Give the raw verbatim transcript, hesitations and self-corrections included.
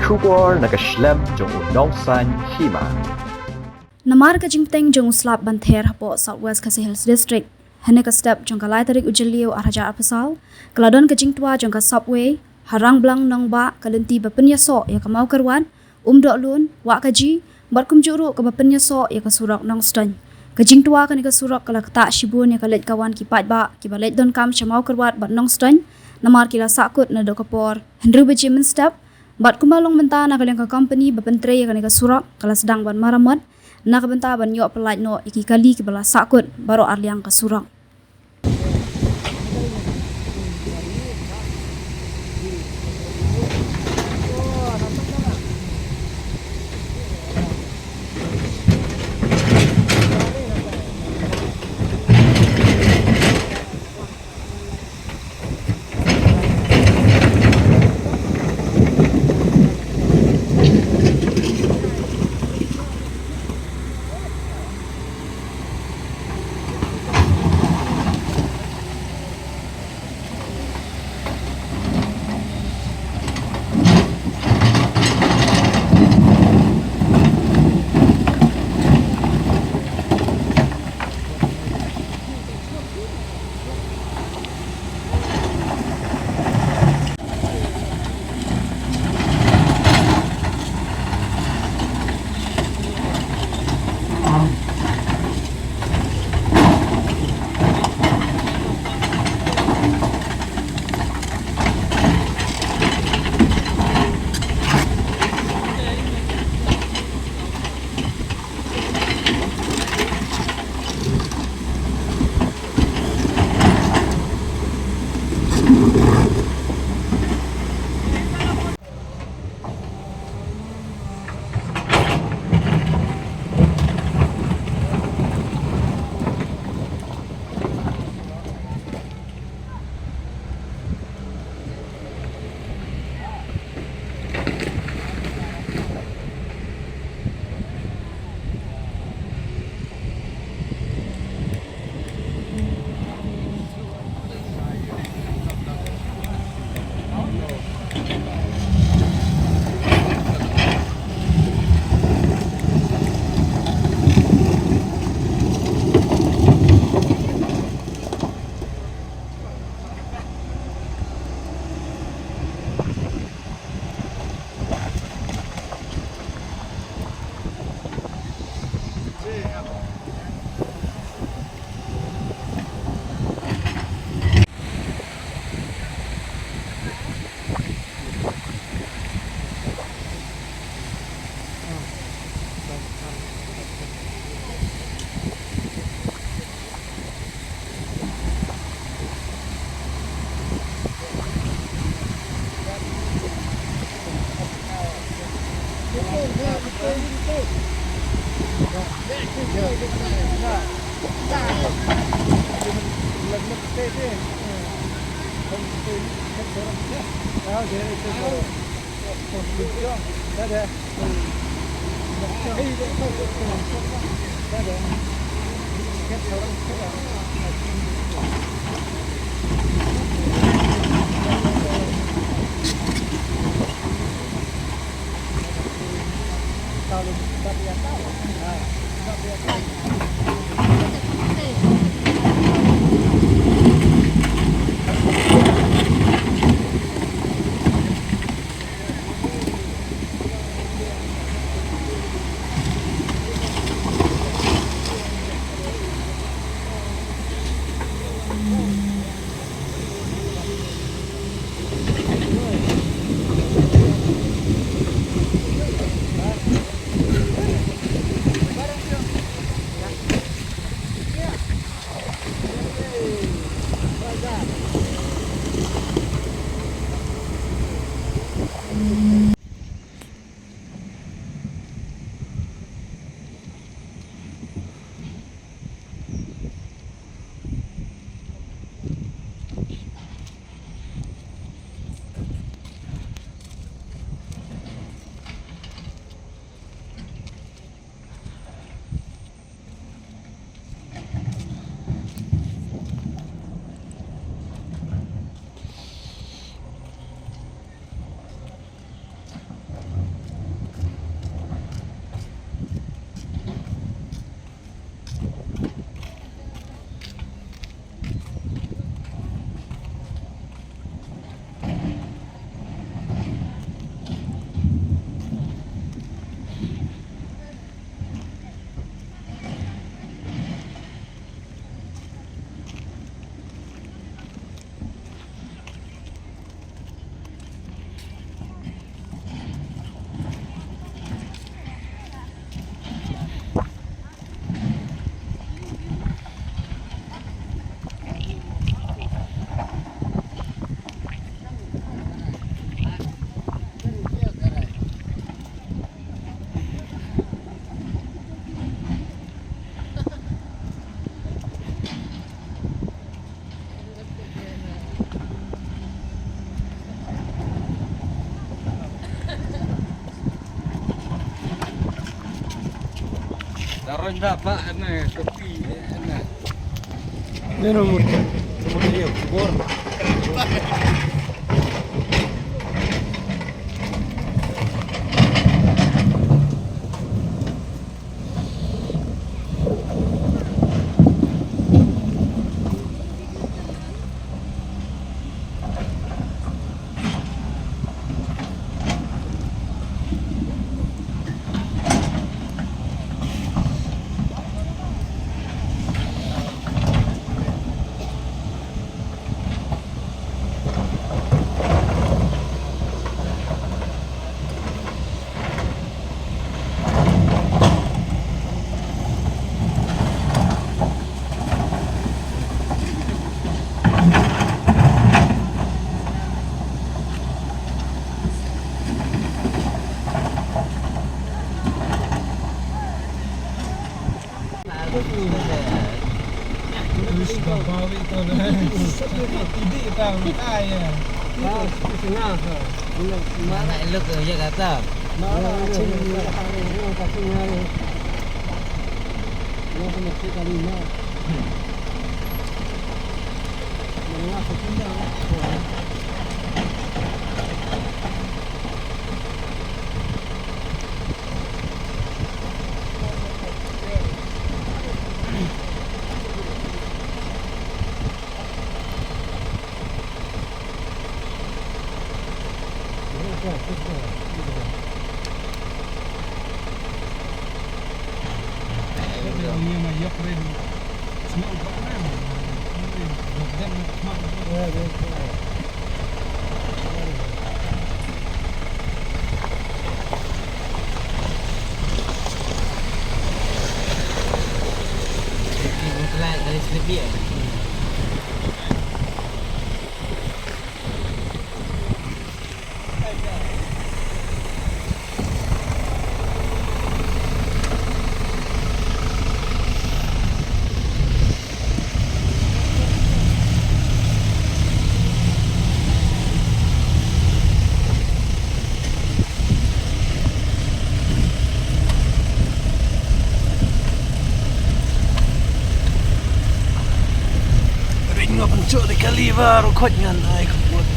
Khubor na ka shlem jong u nongsan hima. Namar ka jingpteng jong u slap ban ther hapoh South West Khasi Hills District, hynne ka step jong ka lai tarik u Jylliew ar hajar arphew saw, ka la don ka jingtwa jong ka subway ha Rangblang Nongbah, ka lynti ba pynïasoh ïa ka Mawkyrwat, Umdohlun, Wahkaji, bad kumjuh ruh kaba pynïasoh ïa ka surok Nongstoiñ. Ka jingtwa kane ka surok ka la ktah shibun ïa ka leit ka wan ki paidbah kiba leit donkam sha Mawkyrwat bad Nongstoiñ, namar ki la sahkut naduh ka por hynriew baje mynstep, bad kumba long mynta na ka liang ka company ba pyntrei ïa kane ka surok ka la sdang ban maramot na ka bynta ban ïoh pyllait noh ïa ki kali kiba la sahkut baroh arliang ka surok. Ronda ba na kopi na. Neno mut. Mut dia kubur. Mana elok ke, ya kata. Ring nga pynchuk di kali ba ruh khot ngan ai ka put.